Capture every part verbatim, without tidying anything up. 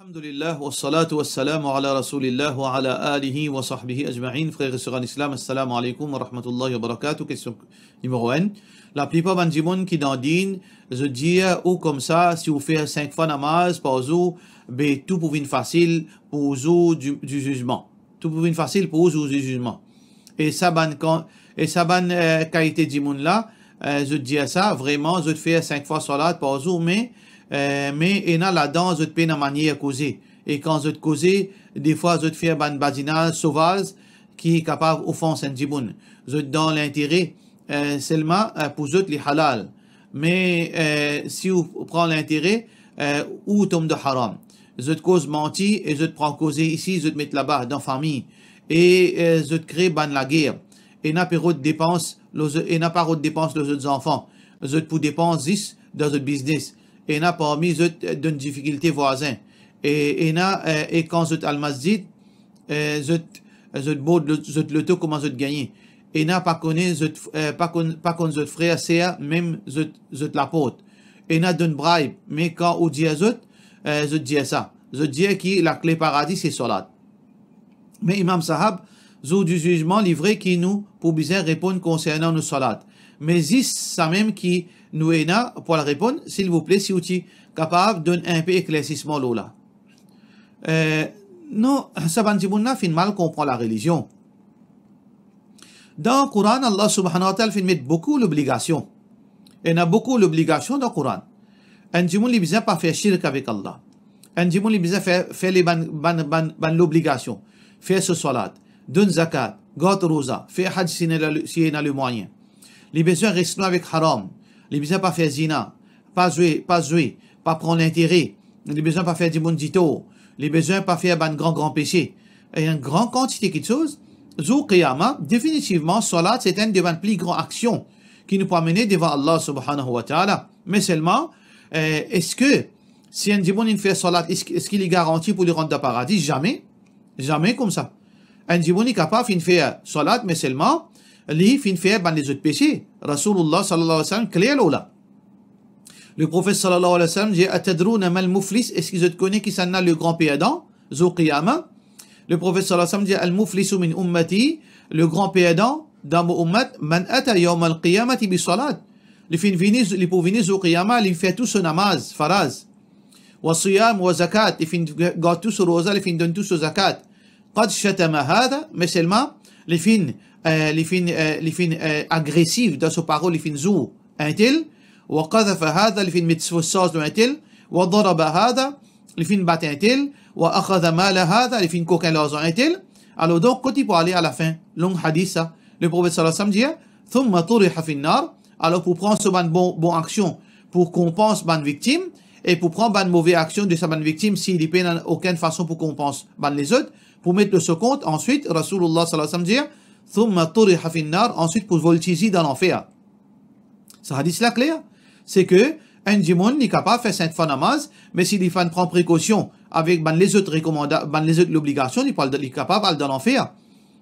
Alhamdulillah, wassalatu wassalamu ala Rasoulillah wa ala alihi wa sahbihi ajmain. Frer e ser an Islam, assalamu alaikum wa rahmatullahi wa barakatuh. Kestion nimero enn. Laplipar bann dimoun ki dan din, zot dir ou koumsa, si ou fer sink fwa namaz par zour, be tou pou vinn fasil pou zour di, di zizman. Tou pou vinn fasil pou ou zour di zizman. E sa bann kan, e sa bann, eh, kalite dimoun la, eh, zot dir sa, vreman, zot fer sink fwa salat par zour, me, eh, me ena ladan zot pena manier koze. E kan zot koze, defwa zot fer bann badinaz sovaz ki kapav ofans enn dimoun. Zot dan lintere, eh, selman, eh, pou zot li halal. Me, eh, si ou pran lintere, eh, ou tom dan haram. Zot koz manti e zot pran koze isi, zot met laba dan fami. E, eh, zot kre bann lager. Ena pe rod depans lor zot, ena pa rod depans lor zot zanfan. Zot pou depans zis dan zot biznes. Ena parmi zot, eh, donn difikilte vwazin. E ena, eh, e kan zot al masjid, eh, zot, zot bord lo-, zot loto kouma zot gagne. Ena pa kone zot, eh, pa konn, pa konn zot frer, ser, mem zot, zot laport. Ena donn bribe, me kan ou dir zot, eh, zot dir sa. Zot dir ki lakle paradi se salat. Me Imam Sahab, zour di zizman, li vre ki nou pou bizin reponn konsernan nou salat. Me zis samem ki nou ena pou al reponn, silvouple, si ou ti kapav donn inpe eklersisman lor la. Eh, non, sa bann dimoun la finn mal konpran larelizion. Dan Koran, Allah Subhanahu wa Ta'ala finn met boukou lobligasion. Ena boukou lobligasion dan Koran. Enn dimoun li bizin pa fer shirk avek Allah. Enn dimoun li bizin fer, fer le bann, bann, bann, bann lobligasion. Fer so salat, donn zakat, gard roza, fer haj si ena le, si ena lemwayin. Li bizin res lwin avek haram. Li bizin pa fer zina, pa zwe, pa zwe, pa pran lintere. Li bizin pa fer dimoun ditor. Li bizin pa fer bann gran, gran pese. E enn gran kantite kiksoz. Zour Qiyama, definitivman, salat, se enn de bann pli gran aksion ki nou pou amene devan Allah Subhanahu wa Ta'ala. Me selman, eh, eski si enn dimoun inn fer salat, eski, eski li garanti pou li rant dan paradi? Zame. Zame koumsa. Enn dimoun li kapav finn fer salat, me selman li finn fer bann lezot pese. Rasoulullah sallallahu alayhi wa sallam kler lor la. Le Profet sallallahu alayhi wa sallam dir, "Atadrouna mal muflis?" Eski zot kone kisannla le gran perdan zour Qiyama? Le Profet sallallahu alayhi wa sallam dir, "Al muflisu min ummati", le gran perdan dan mo ummat, "man ata yawmal qiyamati bi salat." Li finn vini, li pou vini zour Qiyama, li fer tou so namaz faraz. Wa siyam wa zakat, li finn gard tou so roza, li finn donn tou so zakat. Qad shatama hadha, me selman, li finn, eh, li finn, eh, li finn, eh, agresif dan so parol, li finn zour entel. Wa qadhafa hadha, li finn met fos sarz lor entel. Wa daraba hadha, li finn bat entel. Wa akhadha mala hadha, li finn kokin larzan entel. Alor donk, kot li pou ale alafin? Long hadis sa. Le Profet sallallahu alayhi wa sallam dir, "Thumma turiha fin nar." Alor pou pran so bann bon, bon aksion pou konpans bann viktim, e pou pran bann move aksion de sa bann viktim, si li pena okenn fason pou konpans bann lezot, pou met lor so kont, answit, Rasoulullah sallallahu alayhi wa sallam dir, "Thumma turiha fin nar", answit pou voltiz li dan lanfer. Sa hadis la kler, se ke enn dimoun, li kapav fer sink fwa namaz, me si li pa pran prekosion avek bann lezot rekomanda-, bann lezot lobligasion, li pou al, li kapav al dan lanfer.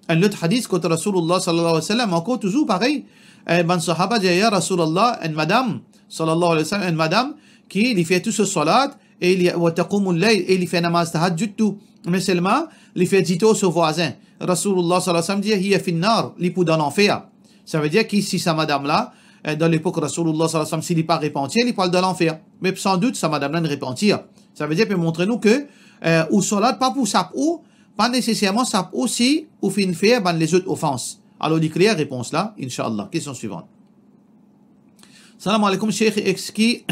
Enn lot hadis kot Rasoulullah sallallahu alayhi wa sallam, ankor touzour parey, eh, bann sahaba dir, "Ya Rasoulullah, enn madam, sallallahu alayhi wa sallam, enn madam ki li fer tou so salat, e li, wa taqumul layl, e li fer namaz tahajjud tou. Me selman, li fer ditor so vwazin." Rasoulullah sallallahu alayhi wa sallam dir, "Hiya fin nar", li pou dan lanfer. Savedir ki si sa madam la, eh, dan lepok Rasoulullah sallallahu alayhi wa sallam, si li pa repantir, li pou al dan lanfer. Me sandout, sa madam la inn repantir. Savedir, pe montre nou ke, eh, ou salat pa pou sap ou, pa neseserman sap ou si ou finn fer bann lezot ofans. Alor, li kler repons la, inshallah. Kestion swivan. Salam alaikum, Sheikh. Eski,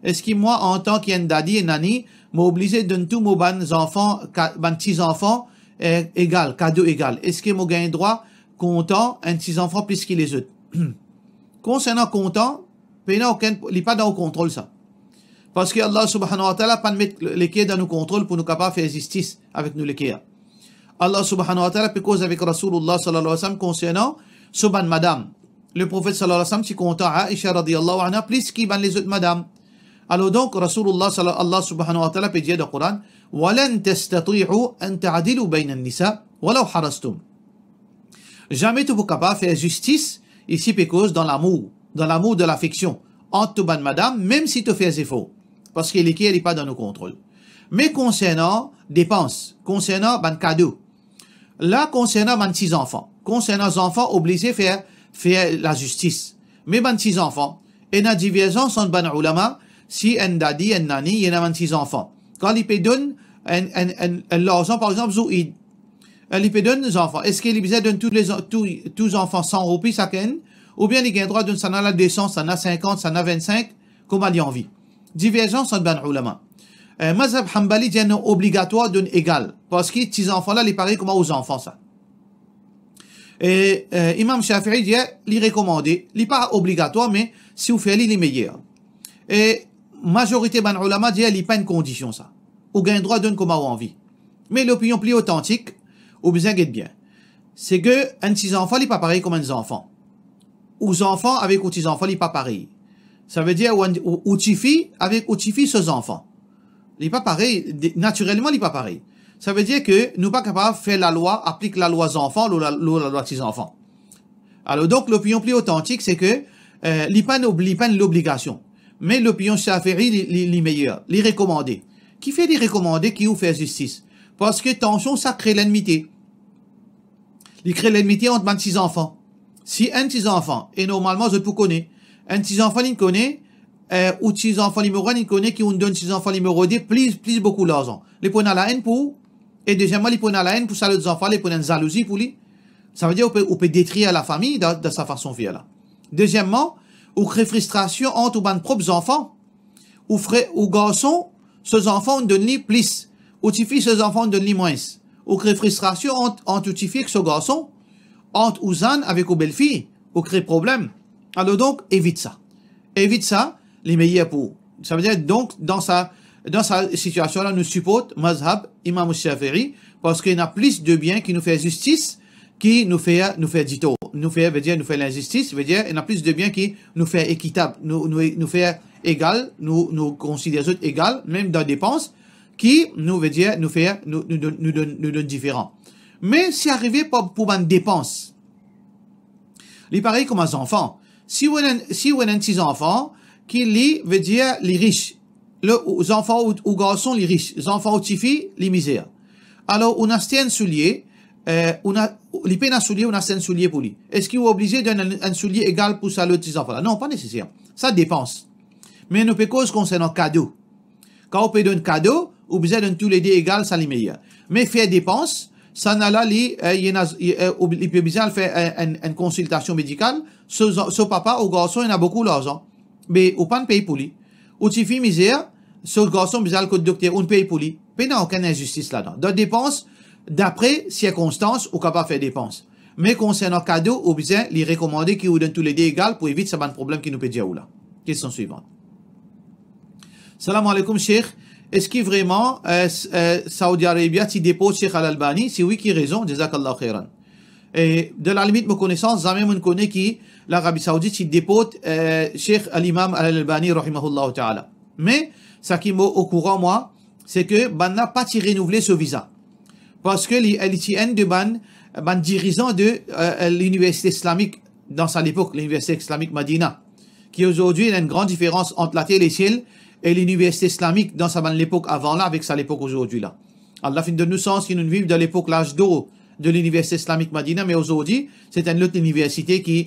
eski mwa, antan ki enn dadi, enn nani, mo oblize donn tou mo bann zanfan, ka-, bann ti zanfan, eh, egal, kado egal? Eski mo gagn drwa kontan enn ti zanfan plis ki lezot? Konsernan kontan, pena okenn, li pa dan ou kontrol sa. Parski Allah Subhanahu wa Ta'ala pa met leker dan nou kontrol pou nou kapav fer zistis avek nou leker. Allah Subhanahu wa Ta'ala pe koz avek Rasoulullah sallallahu alayhi wa sallam konsernan so bann madam. Le Profet sallallahu alayhi wa sallam ti kontan Aisha radiyallahu anha plis ki bann lezot madam. Alor donk, Rasoulullah salla-, Allah Subhanahu wa Ta'ala pe dir dan Koran, "Wa lan tastati'u an ta'dilu bayna an-nisa walaw harastum." Zame to pou kapav fer zistis, isi pe koz dan lamour, dan lamour, dan lafeksion, ant to bann madam, mem si to fer zefor, parski leker li pa dan nou kontrol. Me konsernan depans, konsernan bann kado, la konsernan bann ti zanfan, konsernan zanfan oblize fer, fer lazistis. Me bann ti zanfan, ena diverzans ant bann oulama, si enn dadi, enn nani, li ena bann ti zanfan. Kan li pe donn enn, enn, enn, enn larzan, par exanp, zour Eid, eh, li pe donn zanfan, eski li bizin donn tou le zan-, tou, tou zanfan san roupi sakenn, oubien li gagn drwa donn sa nala de san, sa nala sinkant, sa nala vinn-sink, kouma li anvi? Diverzans ant bann oulama. Eh, mazhab Hanbali dir non, obligatwar donn egal, parski ti zanfan la, li parey kouma ou zanfan sa. E, eh, Imam Shafi'i dir, li rekomande, li pa obligatwar, me si ou fer li, li meyer. E mazorite bann oulama dir, li pa enn kondision sa. Ou gagn drwa donn kouma ou anvi. Me lopinion pli otantik, ou bizin get bien, se ke enn ti zanfan, li pa parey kouma enn zanfan. Ou zanfan avek ou ti zanfan, li pa parey. Savedir, ou, ou, ou tifi avek ou tifi so zanfan, li pa parey, de-, natirelman, li pa parey. Savedir ke nou pa kapav fer lalwa, aplik lalwa zanfan lor la, lor lalwa ti zanfan. Alor, donk, lopinion pli otantik, se ke, eh, li pa enn ob-, li pa enn lobligasion. Me lopinion Shafi'i, li, li, li meyer, li rekomande. Kifer li rekomande ki ou fer zistis? Parski tansion sa kre lennmite. Li kre lennmite ant bann ti zanfan. Si enn ti zanfan, e normalman zot pou kone, enn ti zanfan li kone, eh, ou ti zanfan nimero enn li kone ki ou donn ti zanfan nimero de plis, plis boukou larzan. Li pou ena laenn pou ou, e dezieman, li pou ena laenn pou sa lot zanfan la, li pou ena enn zalouzi pou li. Savedir ou pe, ou pe detrir lafami dan, dan sa fason fer la. Dezieman, ou kre fristrasion ant ou bann prop zanfan. Ou fre, ou garson, so zanfan, ou donn li plis. Ou tifi, so zanfan, ou donn li mwins. Ou kre fristrasion ant, ant ou tifi ek so garson, ant ou zann avek ou belfi, ou kre problem. Alor donk, evit sa. Evit sa, li meyer pou ou. Savedir, donk, dan sa, dan sa sitiasion la, nou siport mazhab Imam Shafi'i, parski ena plis de bien ki nou fer zistis, ki nou fer, nou fer ditor. Nou fer, vedir, nou fer linzistis, vedir, ena plis de bien ki nou fer ekitab, nou, nou, nou fer egal, nou, nou konsider zot egal, mem dan depans, ki nou, vedir, nou fer, nou, nou donn, nou donn, nou donn diferan. Me si arive pou, pou bann depans, li parey kouma zanfan. Si ou ena, si ou ena enn ti zanfan ki li, vedir, li ris, le, ou, zanfan ou, ou garson li ris, zanfan ou tifi li mizer. Alor, ou aste enn soulie, eh, ou ena, li pena soulie, ou aste enn soulie pou li. Eski ou oblize donn enn, enn soulie egal pou sa lot ti zanfan la? Non, pa neseser. Sa depans. Me nou pe koz konsernan kado. Kan ou pe donn kado, ou bizin donn toulede egal, sa li meyer. Me fer depans, sa nala li, eh, li ena, eh, ou, li pe bizin al fer, eh, enn, enn konsiltasion medikal, so, so papa ou garson ena boukou larzan. Me ou pa'nn pey pou li. Ou tifi mizer, so garson bizin al kot dokter, ou'nn pey pou li. Pena okenn inzistis ladan. Dan depans, dapre sirkonstans, ou kapav fer depans. Me konsernan kado, ou bizin, li rekomande ki ou donn toulede egal pou evit sa bann problem ki nou pe dir ou la. Kestion swivan. Salam aleykoum, Sheikh. Eski vreman, eh, s-, eh, Saudi Arabia ti deport Sheikh Al-Albani? Si wi, ki rezon? Jazakallah khairan. E dan lalimit mo konesans, zame mo'nn kone ki Larabi Saoudit ti deport, eh, Sheikh Al-Imam Al-Albani, rahimahullahu ta'ala. Me, sa ki mo okouran, mwa, se ke bannla pa ti renouvle so viza. Parski li, li ti enn de bann, bann dirizan de, eh, Liniversite Islamik dan sa lepok, Liniversite Islamik Madina, ki azordi ena enn gran diferans ant later lesiel e Liniversite Islamik dan sa bann lepok avan la avek sa lepok azordi la. Allah finn donn nou sans ki nou viv dan lepok laz dor de Liniversite Islamik Madina, me azordi, se enn lot liniversite ki,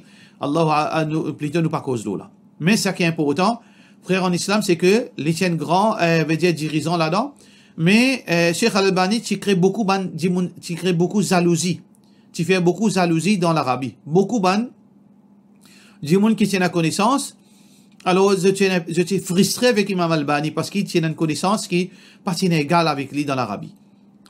Allah, a, a, nou, plito nou pa koz lor la. Me sa ki inportan, frer an Islam, se ke li ti enn gran, eh, vedir dirizan ladan, me, eh, Sheikh Al-Albani ti kre boukou bann dimoun, ti kre boukou zalouzi, ti fer boukou zalouzi dan Larabi. Boukou bann dimoun ki ti ena konesans, alor zot ti ena, zot ti fristre avek Imam Albani, parski ti ena enn konesans ki pa ti ena egal avek li dan Larabi.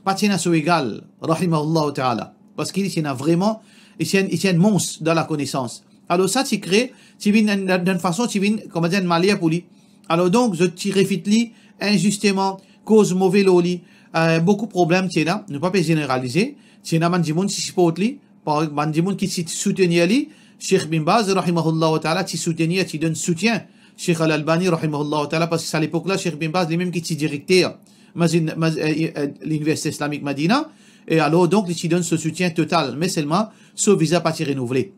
Pa ti ena so egal, rahimahullahu ta'ala. Parski li ti ena vreman, li ti enn, li ti enn mons dan lakonesans. Alor sa ti kre, ti vinn enn, dan, dan fason ti vinn, kouma dir, enn maler pou li. Alor donk, zot ti refit li inzisteman, koz move lor li, eh, boukou problem ti ena, nou pa pe zeneralize, ti ena bann dimoun ti siport li, par bann dimoun ki ti soutenir li, Sheikh Bin Baz, rahimahullahu ta'ala, ti soutenir, ti donn soutien Sheikh Al-Albani, rahimahullahu ta'ala, parski sa lepok la, Sheikh Bin Baz, limem ki ti direkter mazin-, maz-, eh, eh, Liniversite Islamik Madina, e alor donk, li ti donn so soutien total, me selman, so viza pa ti renouvle.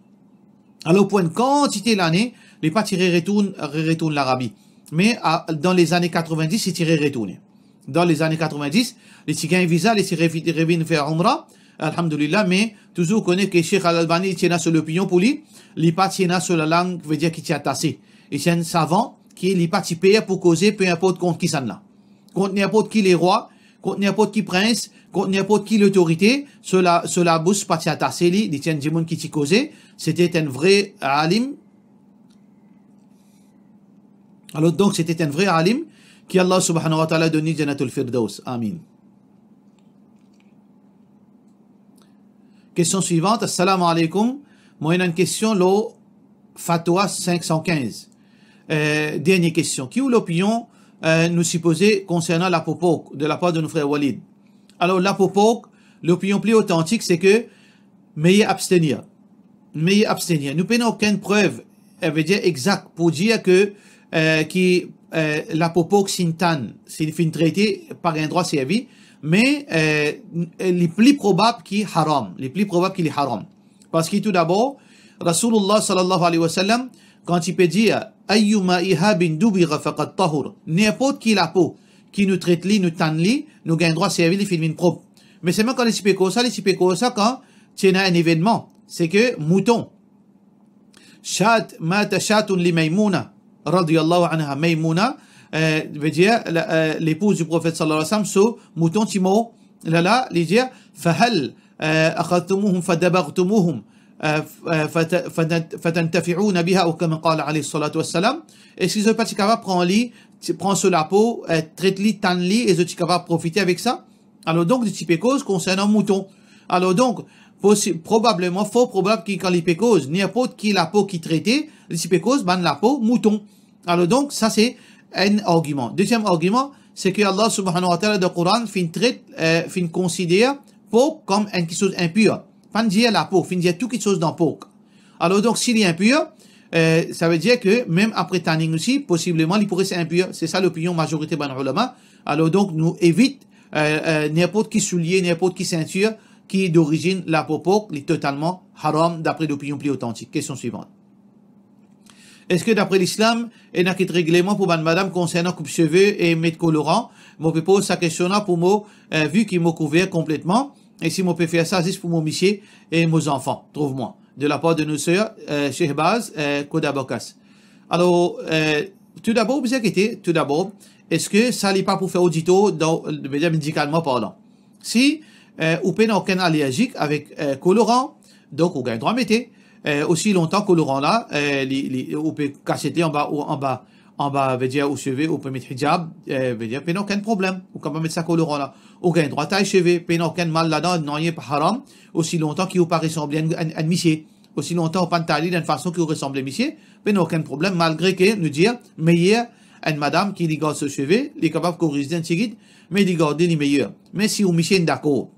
Alor, pou enn kantite lane, li pa ti re-, retourn, re-, retourn Larabi. Me a, dan lezane katrovindis, li ti re-, retourne. dan lezane katrovin-dis, li ti gagn viza, li ti revi-, revinn fer Umra, alhamdulillah, me touzour kone ke Sheikh Al-Albani ti ena so lopinion pou li, li pa ti ena so lalang, vedir ki ti atase. Li ti enn savan ki li pa ti per pou koze, pe inport kont kisannla. Kont ninport ki lerwa, kont ninport ki prins, kont ninport ki lotorite, so la, so labous pa ti atase li, li ti enn dimoun ki ti koze, se ti enn vre alim. Alor, donk, se ti enn vre alim, ki Allah subhanahu wa ta'ala donn li Jannatul Firdaus. Amin. Kestion swivant. Assalamu alaikum. Mo ena enn kestion lor Fatwa sink san kinz. Eh, dernie kestion. Ki ou lopinion, eh, nou sipoze konsernan lapo pork, de lapar de nou frer Walid? Alor, lapo pork, lopinion pli otantik, se ke meyer abstenir. Meyer abstenir. Nou pena okenn prev, eh, vedir egzak pou dir ke, eh, ki, eh, lapo pork si inn tann, si inn finn trete, pa gagn drwa servi, me, eh, li pli probab ki haram, li pli probab ki li haram. Parski tou dabor, Rasoulullah sallallahu alayhi wa sallam, kan ti pe dir, "Ayyuma ihabin dubigha faqad tahur." Ninport ki lapo ki nou tret li, nou tann li, nou gagn drwa servi, li finn vinn prop. Me selman kan li ti pe koz sa, li ti pe koz sa kan ti ena enn evennman, se ke mouton. Shat, mata shatun li Maymouna, radiyallahu anha. Maymouna, eh, vedir, la, eh, lepouz di Profet sallallahu alayhi wa sallam, so mouton ti mor. Lala, li dir, "Fahal, eh, akhadhtumuhum fadabaghthumuhum, eh, f-, eh, fata-, fata-, fatantafi'una biha?" Ou kouma qala alayhi salatu wassalam. Eski zot pa ti kapav pran li, ti, pran so lapo, eh, tret li, tann li, e zot ti kapav profite avek sa? Alor donk, li ti pe koz konsernan mouton. Alor donk, posi-, probableman, for probab ki kan li pe koz, ninport ki lapo ki trete, li ti pe koz bann lapo mouton. Alor donk, sa se enn argiman. Deziem argiman, se ke Allah subhanahu wa ta'ala dan Koran finn tret, eh, finn konsider pork kom enn kiksoz inpir. Pa'nn dir lapo, finn dir tou kiksoz dan pork. Alor donk, si li inpir, eh, savedir ke mem apre tanning osi, posibleman li pou res inpir. Se sa lopinion mazorite bann oulama. Alor donk, nou evit, eh, eh, ninport ki soulie, ninport ki sintir ki dorizinn lapo pork, li totalman haram, dapre lopinion pli otantik. Kestion swivant. Eski dapre Lislam, ena kit regleman pou bann madam konsernan koup seve e met koloran? Mo pe poz sa kestion la pou mo, eh, vi ki mo kouver konpletman, e si mo pe fer sa zis pou mo misie e mo zanfan, trouv mwa. De lapar de nou ser, eh, Shehbaz, eh, Kodabakas. Alor, eh, tou dabor, ou bizin gete, tou dabor, eski sa li pa pou fer ou ditor dan, vedir medikalman parlan? Si, eh, ou pena okenn alerzik avek, eh, koloran, donk ou gagn drwa mete, eh, osi lontan koloran la, eh, li, li, ou pe kasiet li anba, ou anba, anba, vedir ou seve, ou pe met hijab, eh, vedir pena okenn problem, ou kapav met sa koloran la. Ou gagn drwa tay seve, pena okenn mal ladan, nanye pa haram, osi lontan ki ou pa resanble enn, enn, enn misie. Osi lontan ou pa'nn tay li dan enn fason ki ou resanble misie, pena okenn problem, malgre ke nou dir, meyer enn madam ki li gard so seve, li kapav koriz li enn tigit, me li gard li, li meyer. Me si ou misie inn dakor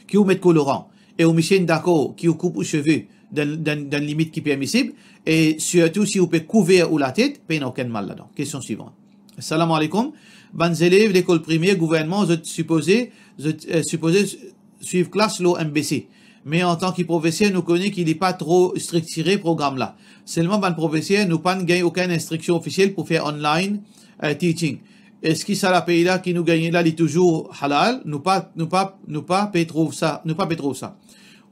ki ou met koloran, e ou misie inn dakor ki ou koup ou seve dan, dan, dan limit ki permisib, e sirtou si ou pe kouver ou latet, pena okenn mal ladan. Kestion swivant. Salam alaikum. Bann zelev lekol primer gouvernman, zot sipoze, zot, eh, sipoze swiv klas lor M B C. Me antan ki profeser, nou kone ki li pa tro striktire program la. Selman bann profeser, nou pa'nn gagn okenn instriksion ofisiel pou fer online, eh, teaching. Eski sa lapey la ki nou gagne la, li touzour halal? Nou pa, nou pa, nou pa pe trouv sa, nou pa pe trouv sa.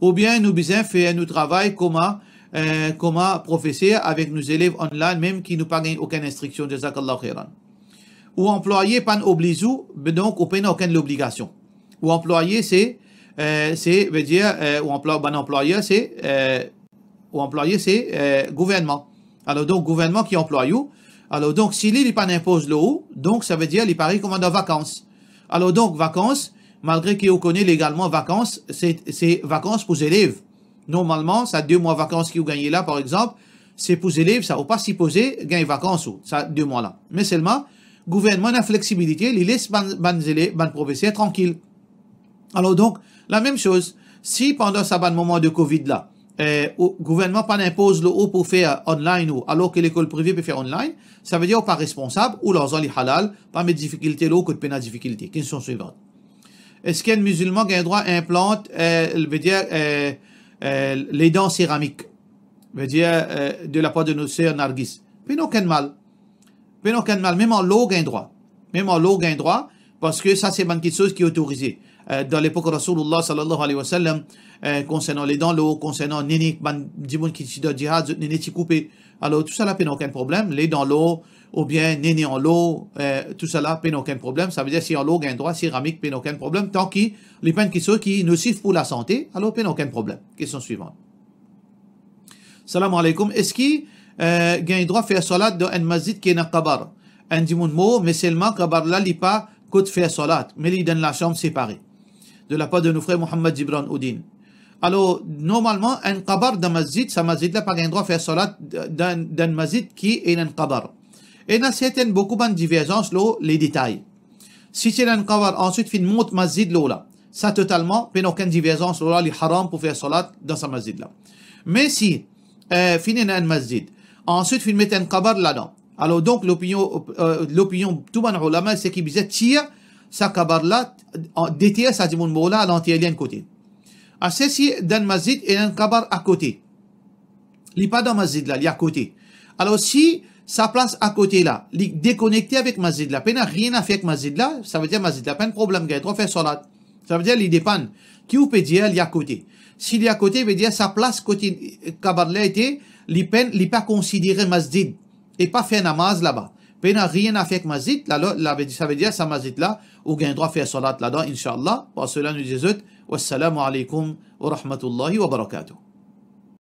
Oubien nou bizin fer nou travay kouma, eh, kouma profeser avek nou zelev online, mem ki nou pa gagn okenn instriksion. Jazakallahu khairan. Ou anplwaye pa'nn obliz ou, be donk ou pena okenn lobligasion. Ou anplwaye se, eh, se, vedir, eh, ou anplwa-, bann anplwayer se, eh, ou anplwaye se, eh, gouvernman. Alor donk, gouvernman ki anplway ou. Alor donk, si li, li pa'nn inpoz lor ou, donk savedir li parey kouma dan vakans. Alor donk, vakans, malgre ki ou kone legalman vakans, se, se vakans pou zelev. Normalman, sa de mwa vakans ki ou gagne la, par exanp, se pou zelev sa, ou pa sipoze gagn vakans ou, sa de mwa la. Me selman, gouvernman ena fleksibilite, li les bann, bann zelev, bann profeser trankil. Alor donk, lamem soz, si pandan sa bann moman de Covid la, eh, ou, gouvernman pa'nn inpoz lor ou pou fer online ou, alor ki lekol prive pe fer online, savedir ou pa responsab, ou larzan li halal, pa met difikilte lor ou kot pena difikilte. Kestion swivant. Eski enn mizilman gagn drwa inplant, eh, vedir, eh, eh, ledan seramik? Vedir, eh, de lapar de nou ser Nargis. Pena okenn mal. Pena okenn mal, mem an lor gagn drwa. Mem anlo ou gagn drwa, parski sa se bann kiksoz ki otorize. Eh, dan lepok Rasoulillah sallallahu alayhi wa sallam, eh, konsernan ledanlo, konsernan nene, bann dimoun ki ti dan jihad, zot nene ti koupe. Alor, tousala pena okenn problem. Ledanlo, oubien nene anlo, eh, tousala pena okenn problem. Savedir, si anlo ou gagn drwa, seramik pena okenn problem, tanki li pa enn kiksoz ki nosif pou lasante, alor pena okenn problem. Kestion swivan. Salam aleykoum. Eski, eh, gagn drwa fer salat dan enn masjid ki ena kabar? Enn dimoun mor, me selman kabar la li pa kot fer salat, me li dan enn lasam separe. De lapar de nou frer Mohammad Jibran Oudin. Alor, normalman, enn kabar dan masjid, sa masjid la pa gagn drwa fer salat dan, dan enn masjid ki ena enn kabar. Ena sertenn, boukou bann diverzans lor le detay. Si ti ena enn kabar, answit finn mont masjid lor la, sa totalman, pena okenn diverzans lor la, li haram pou fer salat dan sa masjid la. Me si, eh, finn ena enn masjid, answit finn met enn kabar ladan, alor donk, lopinion, eh, lopinion tou bann oulama, seki bizin tir sa kabar la, an, deter sa dimoun mor la, al anter li enn kote. Aster si dan masjid ena enn kabar akote, li pa dan masjid la, li akote. Alor, si sa plas akote la, li dekonekte avek masjid la, pena nanye a fer ek masjid la, savedir masjid la pa enn problem, gagn drwa fer salat. Savedir li depann ki ou pe dir li akote. Si li akote, vedir sa plas kot kabar la ete, li pa, li pa konsidere masjid, e pa fer namaz laba. Pena nanye a fer ek masjid, alor, la, savedir sa masjid la, ou gagn drwa fer salat ladan, inshallah. Par sela, nou dir zot, wassalamu aleykoum wa rahmatullahi wa barakatuh.